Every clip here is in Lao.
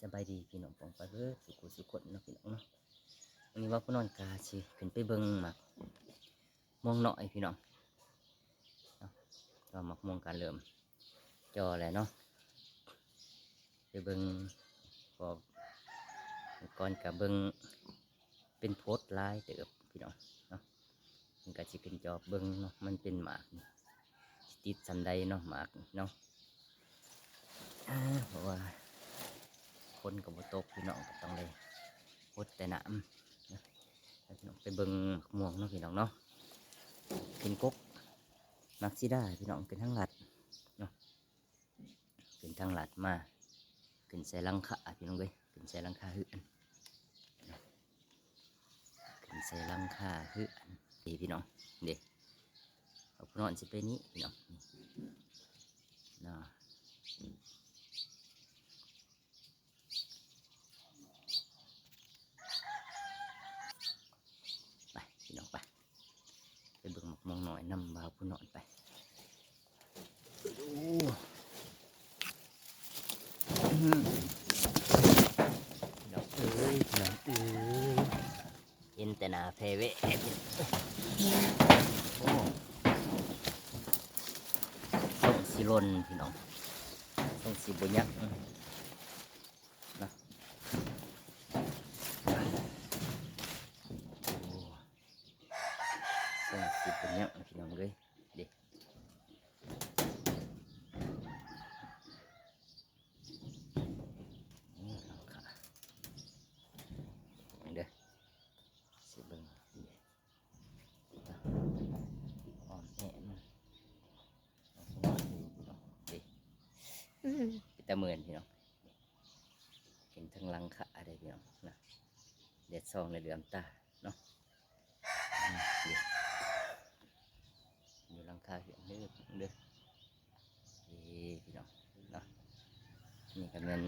ສະບາຍດີພີ່ນ້ອງປ້ອງປາຍເບິດສູ່ຜູ້ສູ່ຄົນເນາະ ພີ່ນ້ອງເນາະ. ມື້ນີ້ວ່າຜູ້ນອນກະຊິຂຶ້ນໄປເບິ່ງໝາກມ່ວງນ້ອຍພີ່ນ້ອງເນາະ, ແຕ່ວ່າໝາກມ່ວງກະເລີ່ມຈ່ອແລ້ວເນາະ. ໄປເບິ່ງ ກໍກ່ອນກະເບິ່ງ ເປັນໂພດຫຼາຍເຕີບພີ່ນ້ອງເນາະ. ມັນກະຊິຂຶ້ນຈອເບິ່ງເນາະ ມັນເປັນໝາກ ຊິຕິດສ່ຳໃດເນາະ ໝາກເນາະ. ອາ ເພາະວ່າຝົນກໍບໍ່ຕົກ ພີ່ນ້ອງກໍຕ້ອງໄດ້ຫົດແຕ່ນ້ຳນະ. ແລ້ວພີ່ນ້ອງໄປເບິ່ງໝາກມ່ວງເນາະ ພີ່ນ້ອງເນາະ. ຂຶ້ນກົກໝາກສີດາພີ່ນ້ອງ ຂຶ້ນທາງລັດເນາະ. ຂຶ້ນທາງລັດມາ ຂຶ້ນໃສ່ຫຼັງຄາພີ່ນ້ອງເອີຍ ຂຶ້ນໃສ່ຫຼັງຄາເຮືອນ ຂຶ້ນໃສ່ຫຼັງຄາເຮືອນ. ເດ້ພີ່ນ້ອງ ເດ້ ເອົາຜູ້ນອນຊິໄປນີ້ພີ່ນ້ອງເນາະ. ໄປພີ່ນ້ອງໄປ ໄປເບິ່ງໝາກມ່ວງນ້ອຍນຳບ່າວຜູ້ນອນໄປ. ໂອ້ ພີ່ນ້ອງເອີຍ ພີ່ນ້ອງເອີຍ ເຫັນແຕ່ໜ້າແພແວະ. ໂອ້ ສົ່ງຊິຫຼົ່ນພີ່ນ້ອງ ສົ່ງຊິບໍ່ຍັກ. ນະ ໂອ້ ສ່ງຊິເປັນຫຍັງພີ່ນ້ອງເອີຍ ເດ້ ນີ້ລອງຄ່າເບິ່ງເດີ ຊິເບິ່ງ ອ້ອມແອມ ເດ້ ເປັນຕາເໝື່ອນພີ່ນ້ອງ. ເຫັນເທິງຫຼັງຄາເດ້ພີ່ນ້ອງນະ ແດດສ່ອງແລ້ວເຫຼືອມຕາເນາະ. ອືມ ນີ້ ຢູ່ຫຼັງຄາເຮືອນເດີ ເດີພີ່ນ້ອງເນາະ. ນີ້ກໍແມ່ນ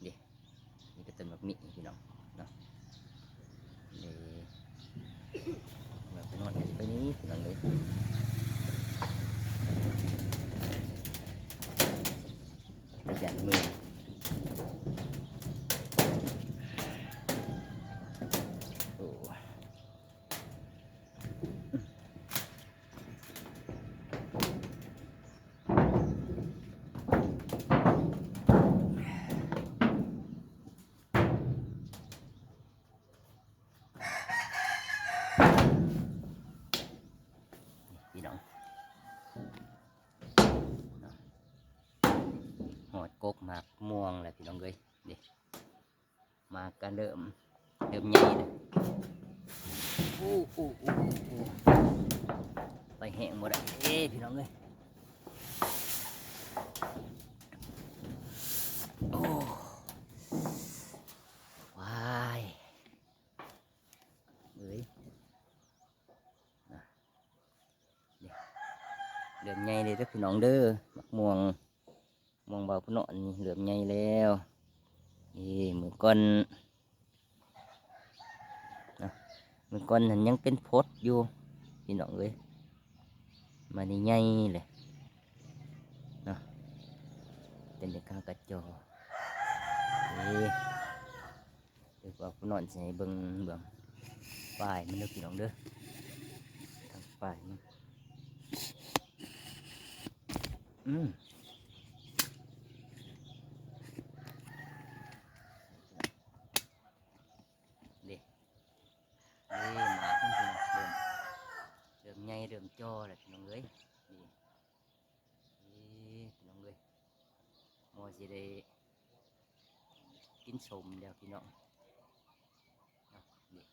ເດ້ ນີ້ກໍຕົ້ນໝາກມິພີ່ນ້ອງເນາະ. ນີ້ ວ່າໄປນອນໄປນີ້ພີ່ນ້ອງເອີຍ ໄປຢ້ານເມືອງ. ໂອ້ ພີ່ນ້ອງ ຮອດກົກໝາກມ່ວງແລ້ວພີ່ນ້ອງເອີຍ ນີ້ ໝາກກະເລີ່ມ ເລີ່ມໃຫຍ່ແລ້ວ. ໂອ້ ໂອ້ ໂອ້ ໂອ້ ໄປແຮງບໍ່ໄດ້ເດ້ພີ່ນ້ອງເອີຍ. ໂອ້ ວ້າຍ ເອີຍ ນະ ເລີ່ມໃຫຍ່ເລີຍເດີພີ່ນ້ອງເດີ ໝາກມ່ວງ ມ່ວງບ່າວຜູ້ນອນນີ້ເລີ່ມໃຫຍ່ແລ້ວ. ເອີ ມື້ກ່ອນນະ ມື້ກ່ອນຫັ້ນຍັງເປັນພົດຢູ່ພີ່ນ້ອງເອີຍ ມານີ້ໃຫຍ່ເລີຍເນາະ. ເປັນເດັກກາງກະຈໍ ເອີ ເອີ ບ່າວຜູ້ນອນຊິໃຫ້ເບິ່ງເບື້ອງປາຍມັນເດີພີ່ນ້ອງເດີ ທາງປາຍມັນ ອືມ ເດ້ ເດ້ ໝາກມັນເລີ່ມ ເລີ່ມໃຫຍ່ເລີ່ມຈໍແລ້ວພີ່ນ້ອງເອີຍ. ນີ້ ເອີ ພີ່ນ້ອງເອີຍ ໝໍຊິໄດ້ກິນສົ້ມແລ້ວພີ່ນ້ອງເນາະ. ນີ້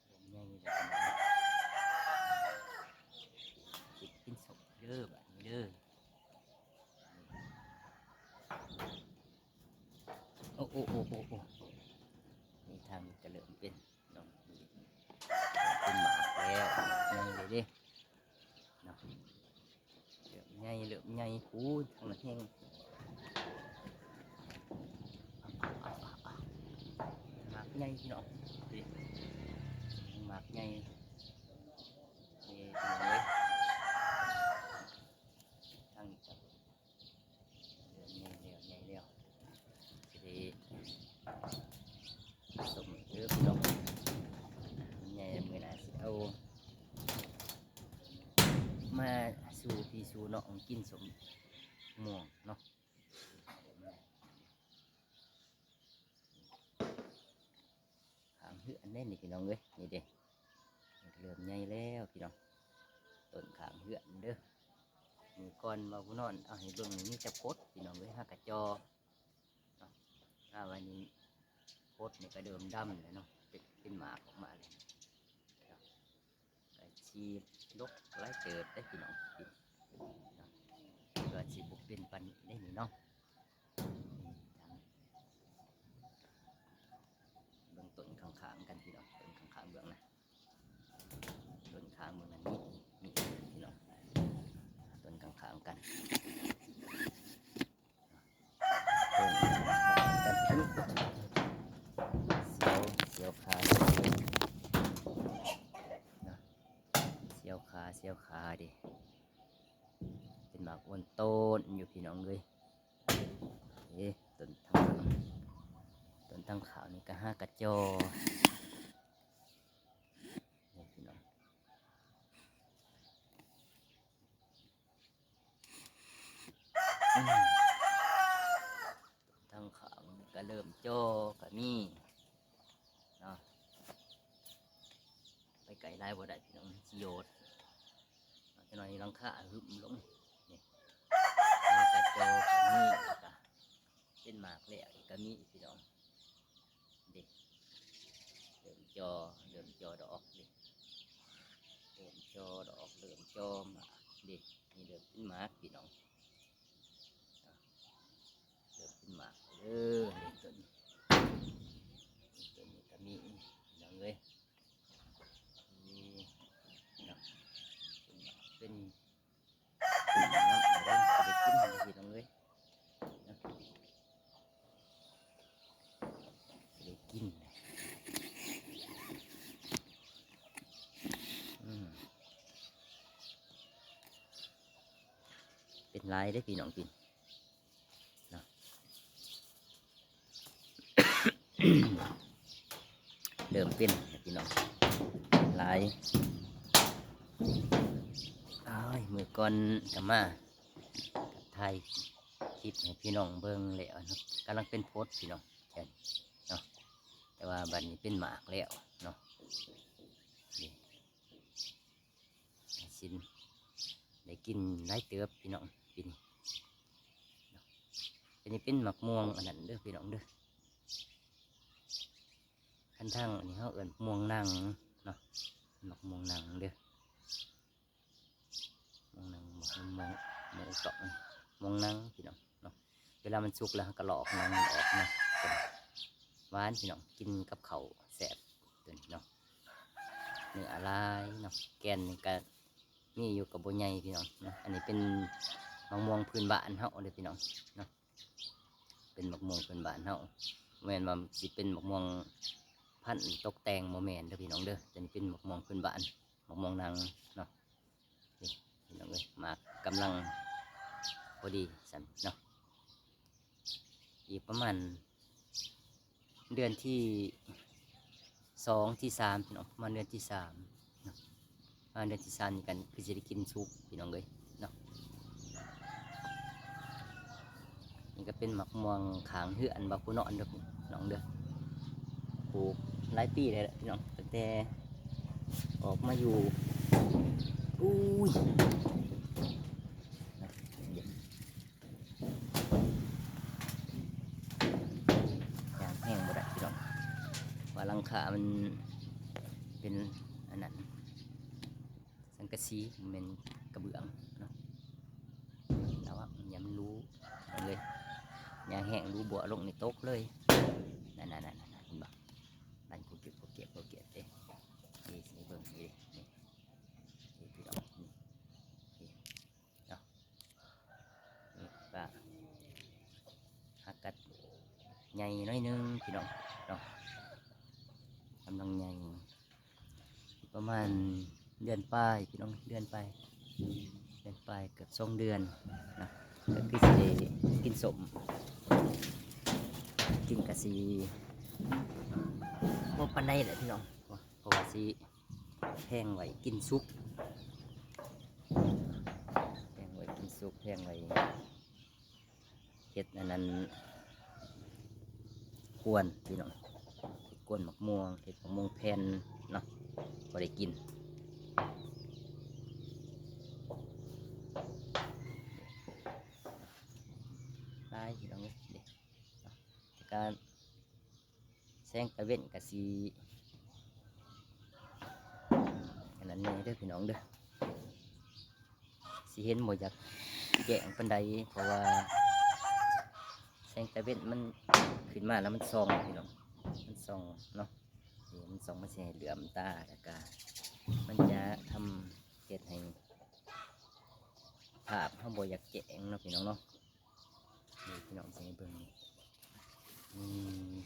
ເລີ່ມໃຫຍ່ແລ້ວພີ່ນ້ອງ ຊິກິນສົ້ມເດີບາດນີ້ເດີ. ໂອ້ ໂອ້ ໂອ້ ໂອ້ ໂອ້ ນີ້ທາງນີ້ກະເລີ່ມເປັນ ເປັນໝາກແລ້ວ ໃຫຍ່ເລີຍເດ້ເນາະ. ເລີ່ມໃຫຍ່ ເລີ່ມໃຫຍ່ ໂອ້ຍ ທາງນັ້ນແຮງ ໝາກໃຫຍ່ພີ່ນ້ອງ ນີ້ ໝາກໃຫຍ່ ນີ້ພີ່ນ້ອງເອີຍ ທາງນີ້ກະເລີ່ມໃຫຍ່ແລ້ວ ໃຫຍ່ແລ້ວ. ເນາະ ກິນສົ້ມມ່ວງເນາະ. ຂ້າງເຮືອນເດ້ນີ້ພີ່ນ້ອງເອີຍ ນີ້ເດ້ ມັນກໍເລີ່ມໃຫຍ່ແລ້ວພີ່ນ້ອງ. ຕົ້ນຂ້າງເຮືອນເດີ້ ມື້ກ່ອນວ່າຜູ້ນອນເອົາໃຫ້ເບິ່ງນີ້ ມີແຕ່ພົດພີ່ນ້ອງເອີຍ ຫາກະຈໍເນາະ. ຖ້າວ່ານີ້ ພົດນີ້ກໍເລີ່ມດຳແລ້ວເນາະ ເປັນ ເປັນໝາກອອກມາແລ້ວເນາະ. ກໍຊິດົກຫຼາຍເຕີບເດ້ພີ່ນ້ອງ ເນາະ ກໍຊິບໍ່ເປັນປານນີ້ເດ້ນີ້ເນາະ. ເບິ່ງຕົ້ນຂ້າງໆກັນພີ່ນ້ອງ ຕົ້ນຂ້າງໆເບື້ອງໜ້າ ຕົ້ນຂ້າງເບື້ອງໜ້າມີ ມີພີ່ນ້ອງ ຕົ້ນຂ້າງໆກັນ ຕົ້ນຂ້າງໆກັນ ສຽວ ສຽວຂາ ເນາະ ສຽວຂາ ສຽວຂາເດ້ ເປັນໝາກໂອນໂຕນຢູ່ພີ່ນ້ອງເອີຍ. ເອີ ຕົ້ນທາງ ຕົ້ນທາງຂ້າງນີ້ກໍຫາກະຈໍນີ້ພີ່ນ້ອງ ອືມ ທາງຂ້າງກໍເລີ່ມຈໍກໍມີເນາະ ໄປໄກຫຼາຍບໍ່ໄດ້ພີ່ນ້ອງ ຊິໂຍດ. ຈັກໜ້ອຍຫຼັງຄາຫຶ້ມລົງນີ້ ຫາກະຈໍກໍມີ ແລ້ວກະເປັນໝາກແລ້ວອີກກໍມີພີ່ນ້ອງເດ້. ເລີ່ມຈໍ ເລີ່ມຈໍດອກເດ້ ເລີ່ມຈໍດອກ ເລີ່ມຈໍໝາກເດ້ ນີ້ເລີ່ມເປັນໝາກພີ່ນ້ອງ ເລີ່ມເປັນໝາກເດີ້. ນີ້ຕົ້ນ ຕົ້ນນີ້ກໍມີພີ່ນ້ອງເອີຍ ນີ້ເນາະ ເປັນໝາກ ເປັນ ເປັນໝາກ ຊິໄດ້ກິນພີ່ນ້ອງເອີຍ ຊິໄດ້ກິນ ອືມ ເປັນຫຼາຍເດ້ພີ່ນ້ອງ ກິນ ເນາະ ເລີ່ມເປັນແລ້ວພີ່ນ້ອງ ຫຼາຍ. ອ້າຍ ມື້ກ່ອນກໍມາ ກໍຖ່າຍຄລິບໃຫ້ພີ່ນ້ອງເບິ່ງແລ້ວເນາະ ກຳລັງເປັນພົດພີ່ນ້ອງ ເນາະ ແຕ່ວ່າບັດນີ້ເປັນໝາກແລ້ວເນາະ ນີ້ ຊິນ ໄດ້ກິນຫຼາຍເຕີບພີ່ນ້ອງປີນີ້. ອັນນີ້ເປັນໝາກມ່ວງອັນນັ້ນເດີ້ພີ່ນ້ອງເດີ້ ຄັນທາງອັນນີ້ເຮົາເອີ້ນໝາກມ່ວງນັ່ງເນາະ ໝາກມ່ວງນັ່ງເດີ້ ໝາກມ່ວງນັ່ງ ໝາກມ່ວງ ໝາກມ່ວງຕອກ ໝາກມ່ວງນັ່ງພີ່ນ້ອງ ເນາະ ເວລາມັນສຸກແລ້ວເຮົາກໍລອກໜັງມັນອອກເນາະ ຫວານພີ່ນ້ອງ ກິນກັບເຂົ້າແຊບໂຕນີ້ເນາະ. ເນື້ອຫຼາຍເນາະ ແກ່ນນີ້ກໍມີຢູ່ ກໍບໍ່ໃຫຍ່ພີ່ນ້ອງເນາະ. ອັນນີ້ເປັນໝາກມ່ວງພື້ນບ້ານເຮົາເດີ້ພີ່ນ້ອງເນາະ ເປັນໝາກມ່ວງພື້ນບ້ານເຮົາ ບໍ່ແມ່ນວ່າຊິເປັນໝາກມ່ວງພັນຕົກແຕ່ງ ບໍ່ແມ່ນເດີ້ພີ່ນ້ອງເດີ້ ແຕ່ນີ້ເປັນໝາກມ່ວງພື້ນບ້ານ ໝາກມ່ວງນັ່ງເນາະ. ນີ້ພີ່ນ້ອງເອີຍ ໝາກກຳລັງພໍດີຊັ້ນເນາະ ອີກປະມານເດືອນທີສອງ ທີສາມພີ່ນ້ອງ ປະມານເດືອນທີສາມເນາະ ປະມານເດືອນທີສາມນີ້ກັນຄືຊິໄດ້ກິນສຸກພີ່ນ້ອງເອີຍເນາະ. ນີ້ກໍເປັນໝາກມ່ວງຂ້າງເຮືອນບ່າວຜູ້ນອນເດີ້ພີ່ນ້ອງເດີ້ ປູກຫຼາຍປີແລ້ວພີ່ນ້ອງ ຕັ້ງແຕ່ອອກມາຢູ່ ອຸ້ຍ ຍ່າງແຮງບໍ່ໄດ້ພີ່ນ້ອງ ວ່າຫຼັງຄາມັນເປັນອັນນັ້ນ ສັງກະສີ ບໍ່ແມ່ນກະເບື້ອງເນາະ ລະວັງຢ່າມັນຫຼຸເລີຍ ຍ່າງແຮງຫຼຸບົວລົງນີ້ຕົກເລີຍ ນັ້ນໆໆໆ ເຫັນບໍ່ ດັນກູເກັບກູເກັບກູເກັບເດ້ ນີ້ຊິເບິ່ງນີ້ເດ້ ນີ້ ນີ້ພີ່ນ້ອງ ນີ້ ນີ້ເນາະ ນີ້ກໍຫາກະໃຫຍ່ໜ້ອຍໜຶ່ງພີ່ນ້ອງເນາະ ກຳລັງໃຫຍ່ ປະມານເດືອນປາຍພີ່ນ້ອງ ເດືອນປາຍ ເດືອນປາຍເກືອບສອງເດືອນນະ ກໍຄືຊິໄດ້ກິນສົ້ມ ກິນກະຊິບໍ່ປານໃດແຫຼະພີ່ນ້ອງ ເພາະວ່າຊິແພງໄວ້ກິນສຸກ ແພງໄວ້ກິນ ສຸກແພງໄວ້ເຮັດອັນນັ້ນ ກວນພີ່ນ້ອງ ເຮັດກວນໝາກມ່ວງ ເຮັດໝາກມ່ວງແຜ່ນເນາະ ພໍໄດ້ກິນ ຫຼາຍພີ່ນ້ອງເອີຍ ເດ້ ກະ ແສງຕາເວັນກະຊິ ອັນນັ້ນແດ່ເດີພີ່ນ້ອງເດີ ຊິເຫັນບໍ່ຢາກແຈ້ງປານໃດ ເພາະວ່າແສງຕາເວັນມັນຂຶ້ນມາແລ້ວມັນສ່ອງພີ່ນ້ອງ ມັນສ່ອງເນາະ ມັນສ່ອງ ມັນຊິໃຫ້ເຫຼື້ອມຕາ ແລ້ວກະມັນຈະທຳ ເຮັດໃຫ້ພາບເຮົາບໍ່ຢາກແຈ້ງເນາະພີ່ນ້ອງເນາະ. ນີ້ພີ່ນ້ອງຊິໃຫ້ເບິ່ງ ອືມ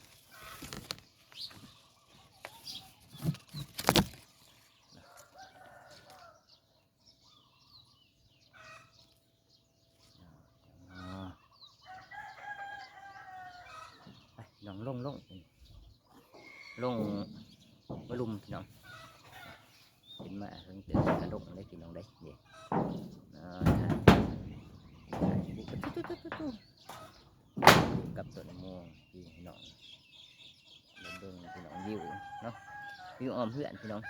ໄປນ້ອງ ລົງ ລົງ ລົງມາລຸ່ມພີ່ນ້ອງ. ຂຶ້ນມາເທິງເຕີນກະດົກເດ້ພີ່ນ້ອງເດ້ ເດ້ ອ່າ ກັບຕົ້ນມ່ວງພີ່ນ້ອງ ເບິ່ງພີ່ນ້ອງ ວິວເນາະ ວິວອ້ອມເຮືອນພີ່ນ້ອງ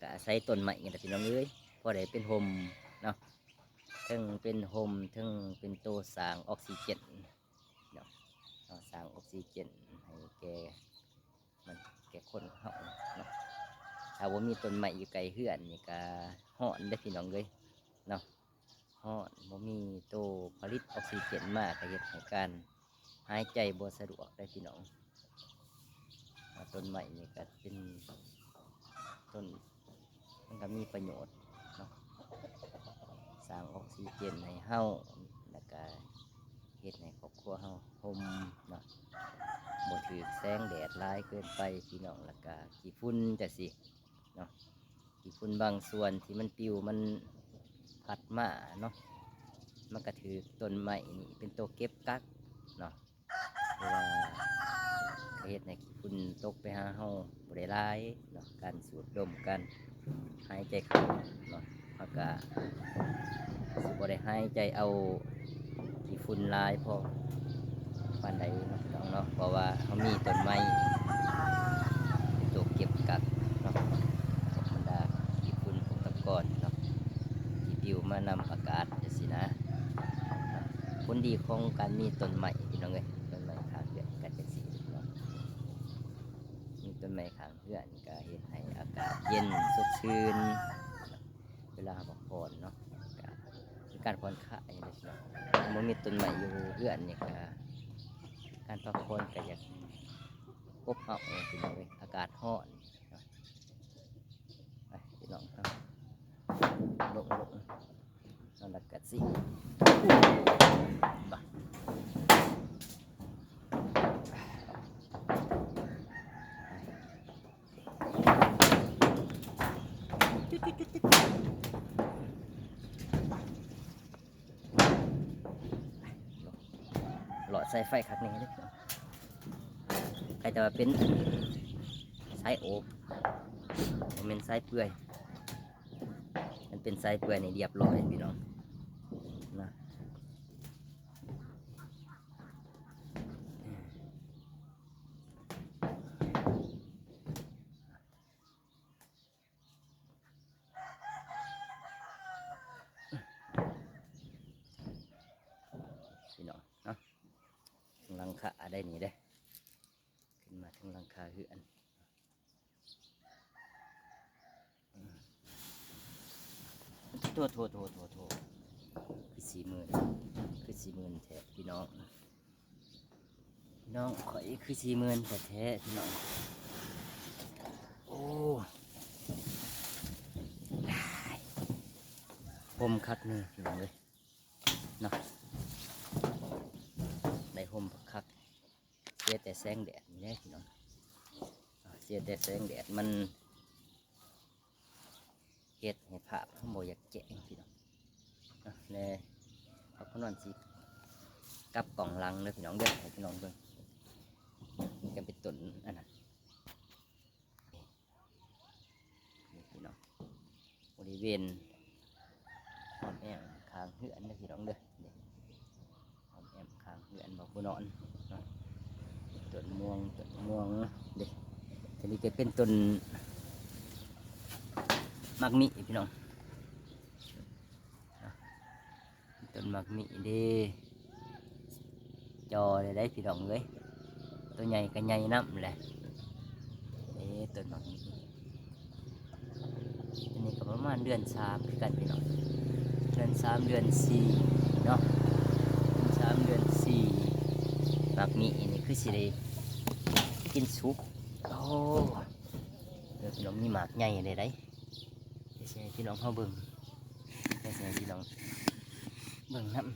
ກະອາໄສຕົ້ນໄມ້ນີ້ແຫຼະພີ່ນ້ອງເອີຍ ພໍໄດ້ເປັນຮົ່ມເນາະ ເທິງເປັນຮົ່ມ ເທິງເປັນໂຕສ້າງອອກຊີເຈນ ເນາະ ເຮົາສ້າງອອກຊີເຈນໃຫ້ແກ່ ມັນແກ່ຄົນເຮົາເນາະ ຖ້າບໍ່ມີຕົ້ນໄມ້ຢູ່ໃກ້ເຮືອນນີ້ກະຮ້ອນເດ້ພີ່ນ້ອງເອີຍເນາະ ຮ້ອນ ບໍ່ມີໂຕຜະລິດອອກຊີເຈນມາກະເຮັດໃຫ້ການຫາຍໃຈບໍ່ສະດວກເດ້ພີ່ນ້ອງ. ຕົ້ນໄມ້ນີ້ກະເປັນຕົ້ນ ມັນກະມີປະໂຫຍດເນາະ ສ້າງອອກຊີເຈນໃຫ້ເຮົາ ແລ້ວກະເຮັດໃຫ້ຄອບຄົວເຮົາຮົ່ມເນາະ ບໍ່ຖືກແສງແດດຫຼາຍເກີນໄປພີ່ນ້ອງ ແລ້ວກະຂີ້ຝຸ່ນຈັ່ງຊີ້ເນາະ ຂີ້ຝຸ່ນບາງສ່ວນທີ່ມັນປິວມັນພັດມາເນາະ ມັນກະຖືກຕົ້ນໄມ້ນີ້ເປັນໂຕເກັບກັກເນາະ. ເພາະວ່າເຮັດໃຫ້ຂີ້ຝຸ່ນຕົກໄປຫາເຮົາບໍ່ໄດ້ຫຼາຍເນາະ ການສູດດົມ ການຫາຍໃຈເຂົ້າເນາະ ເຮົາກະຊິບໍ່ໄດ້ຫາຍໃຈເອົາຂີ້ຝຸ່ນຫຼາຍພໍປານໃດເນາະ ພີ່ນ້ອງເນາະ ເພາະວ່າເຮົາມີຕົ້ນໄມ້ເປັນຕົວເກັບກັກເນາະ ພວກບັນດາຂີ້ຝຸ່ນ ພວກຕະກອນເນາະ ທີ່ປິວມານຳອາກາດຈັ່ງຊີ້ນະ. ຜົນດີຂອງການມີຕົ້ນໄມ້ ພີ່ນ້ອງເອີຍ ຕົ້ນໄມ້ຂ້າງເຮືອນກະຈັ່ງຊີ້ເນາະ ມີຕົ້ນໄມ້ຂ້າງເຮືອນກະເຮັດໃຫ້ອາກາດເຢັນສົດຊື່ນ ເວລາເຮົາພັກຜ່ອນເນາະ ກະເປັນການຜ່ອນຄາຍເນາະ ບໍ່ມີຕົ້ນໄມ້ຢູ່ເຮືອນນີ້ກະ ການພັກຜ່ອນກະຢາກອົບເອົາ ພີ່ນ້ອງເອີຍ ອາກາດຮ້ອນເນາະ. ໄປພີ່ນ້ອງເນາະ ລົງ ລົງ ແລ້ວກະຊິ ບາດ ຫຼອດສາຍໄຟຄັກແນ່ເດີ ໃຄ່ແຕ່ວ່າເປັນສາຍໂອບ ບໍ່ແມ່ນສາຍເປື່ອຍ ຄັນເປັນສາຍເປື່ອຍນີ້ລຽບຮ້ອຍພີ່ນ້ອງນະ. ພີ່ນ້ອງເນາະ ເທິງຫຼັງຄາໄດ້ນີ້ເດ້ ຂຶ້ນມາເທິງຫຼັງຄາເຮືອນ ໂທ້ໆໆໆ ຄືຊິມື່ນ ຄືຊິມື່ນແທ້ພີ່ນ້ອງ. ນ້ອງຂ້ອຍຄືຊິເມີນແທ້ໆ ພີ່ນ້ອງ ໂອ້ ຮົ່ມຄັກແນ່ພີ່ນ້ອງເອີຍເນາະ ໄດ້ຮົ່ມຄັກ ເສຍແຕ່ແສງແດດນີ້ແຫຼະພີ່ນ້ອງ ເສຍແຕ່ແສງແດດມັນ ເຮັດໃຫ້ພາບເຮົາບໍ່ຢາກແຈ້ງພີ່ນ້ອງເນາະ ແລະ ພາບຂອງນ້ອງຊິກັບກ້ອງຫຼັງເດີພີ່ນ້ອງເດີ ໃຫ້ພີ່ນ້ອງເບິ່ງ ນີ້ກະເປັນຕົ້ນອັນນັ້ນ ນີ້ພີ່ນ້ອງ ບໍລິເວນອ້ອມແອ້ມຂ້າ ເຮືອນເດີພີ່ນ້ອງເດີ ນີ້ອ້ອມແອ້ມຂ້າງເຮືອນບ່າວຜູ້ນອນເນາະ. ຕົ້ນມ່ວງ ຕົ້ນມ່ວງເດ້ ຕົວນີ້ກໍເປັນຕົ້ນໝາກມີ້ພີ່ນ້ອງ. ຕົ້ນໝາກມີ້ເດ້ ຈໍ່ໄດ້ພີ່ນ້ອງເອີຍ ຕົວໃຫຍ່ກໍໃຫຍ່ນຳແຫຼະ. ເດ້ ຕົ້ນໝາກມີ້ ອັນນີ້ກໍປະມານເດືອນສາມຄືກັນພີ່ນ້ອງ ເດືອນສາມ ເດືອນສີ່ເນາະ ເດືອນສາມ ເດືອນສີ່. ໝາກມີ້ນີ້ຄືຊິໄດ້ກິນສຸກ. ໂອ້ ເດີພີ່ນ້ອງ ມີໝາກໃຫຍ່ເລີຍໄດ໋ ດຽວຊິໃຫ້ພີ່ນ້ອງເຮົາເບິ່ງ ດຽວຊິໃຫ້ພີ່ນ້ອງເບິ່ງນຳ.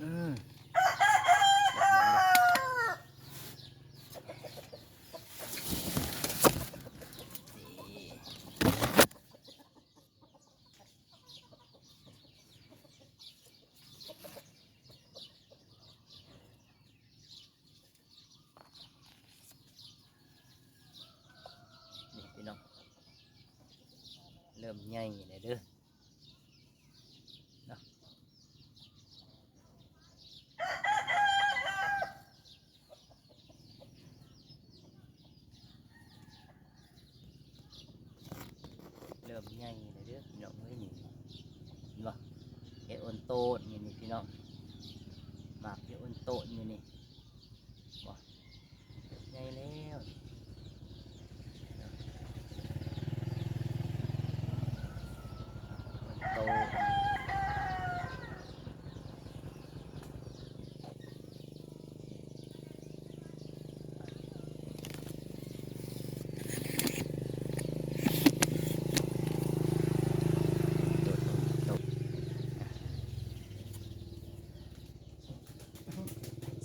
ອືມ ນີ້ພີ່ນ້ອງ ເລີ່ມໃຫຍ່ແລ້ວເດີເນາະ ເລີ່ມໃຫຍ່ແລ້ວເດີພີ່ນ້ອງເອີຍ. ນີ້ເຫັນບໍ່ ເຫັດໂອນໂຕນຢູ່ນີ້ພີ່ນ້ອງ ໝາກເຫັດໂອນໂຕນຢູ່ນີ້ ບໍ່ ໃຫຍ່ແລ້ວ ໂຕ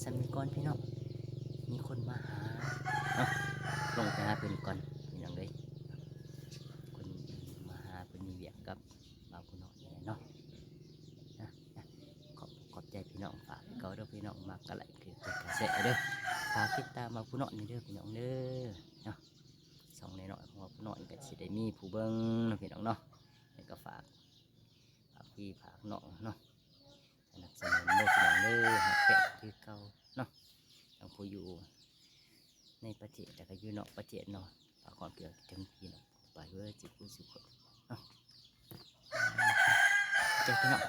ສ່ຳນີ້ກ່ອນພີ່ນ້ອງ ມີຄົນມາຫາເນາະ ລົງໄປຫາເພິ່ນກ່ອນພີ່ນ້ອງເອີຍ ຄົນມາຫາເພິ່ນມີວຽກກັບບ່າວຜູ້ນ້ອຍນີ້ແຫຼະເນາະ. ຂອບ ຂອບໃຈພີ່ນ້ອງ ຝາກຄືເກົ່າເດີພີ່ນ້ອງ ມັກກະໄລ້ ຄື ກະແຊເດີ ຝາກຕິດຕາມບ່າວຜູ້ນ້ອຍນີ້ເດີພີ່ນ້ອງເດີເນາະ. ຊ່ອງນ້ອຍໆຂອງບ່າວຜູ້ນ້ອຍກໍຊິໄດ້ມີຜູ້ເບິ່ງເນາະພີ່ນ້ອງເນາະ ແລ້ວກໍຝາກ ຝາກພີ່ຝາກນ້ອງເນາະ ສະໜັບສະໜູນເດີພີ່ນ້ອງເດີ ຮັກແພງຄືເກົ່າເນາະ ທັງຜູ້ຢູ່ໃນປະເທດ ແລ້ວກໍຢູ່ນອກປະເທດເນາະ. ຝາກຄວາມຄິດເຖິງພີ່ນ້ອງໄປເວີດ ຊິຜູ້ສູ່ຄົນເນາະ ເຈີກັນເນາະ.